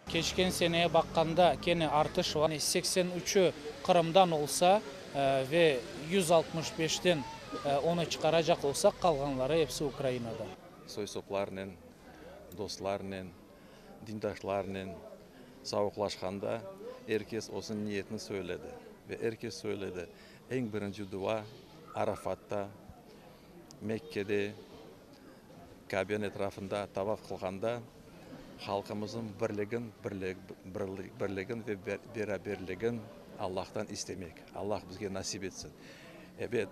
Keçken seneye baqqanda kene artış var. Seksen üçü Qırımdan olsa ve 165-ten onı çıqaracaq olsaq, qalğanları episi Ukrainadan. Soy-soplarnen, dostlarnen, dindaşlarnen savuqlaşqanda er kes özüniñ niyetini söyledi. Ve er kes söyledi, eñ birinci dua Arafatta, Mekkede, Kabeniñ etrafında tavaf qılğanda halqımıznıñ birligin, birligin ve beraberligin Allahtan istemek. Allah bizge nasip etsin. Ebet,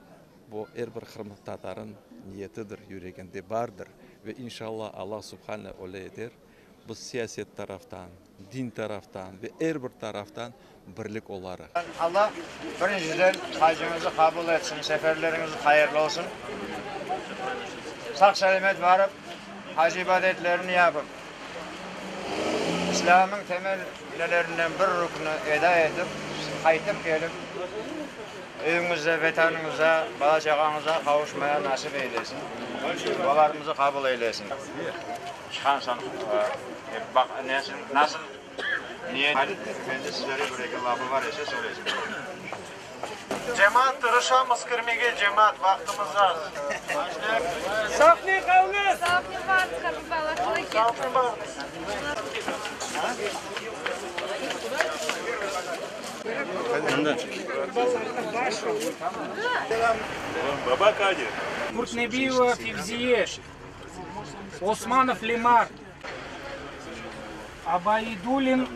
bu er bir qırımtatarıñ niyetidir, yüreginde bardır ve inşallah Allah subhane öyle eter, biz siyaset taraftan, din taraftan ve er bir taraftan birlik olarıq. Allah birinciden hacıñızı qabul etsin, seferleriñiz hayırlı olsun. Sağ-selâmet barıp, hac ibadetlerini yapıp, İslâmnıñ temel nelerinden bir ruknı eda etip, qaytıp kelip, Öyüñizde, Vetanıñızda, bala-çağañızğa qavuşmaya nasip eylesin. Dualarımızı qabul eylesin. Çıqan soñ, baq, nasıl niyet, Efendi sizlerge bir-eki lafı var ise, söylesin. Cemaat, tırışamız kirmege, cemaat, vaqtımız az. Sağlıqnen qalıñız! Sağlıqnen barıñız! Kurtnebiyeva Fevziye, Osmanov Lemar, Abaidulin.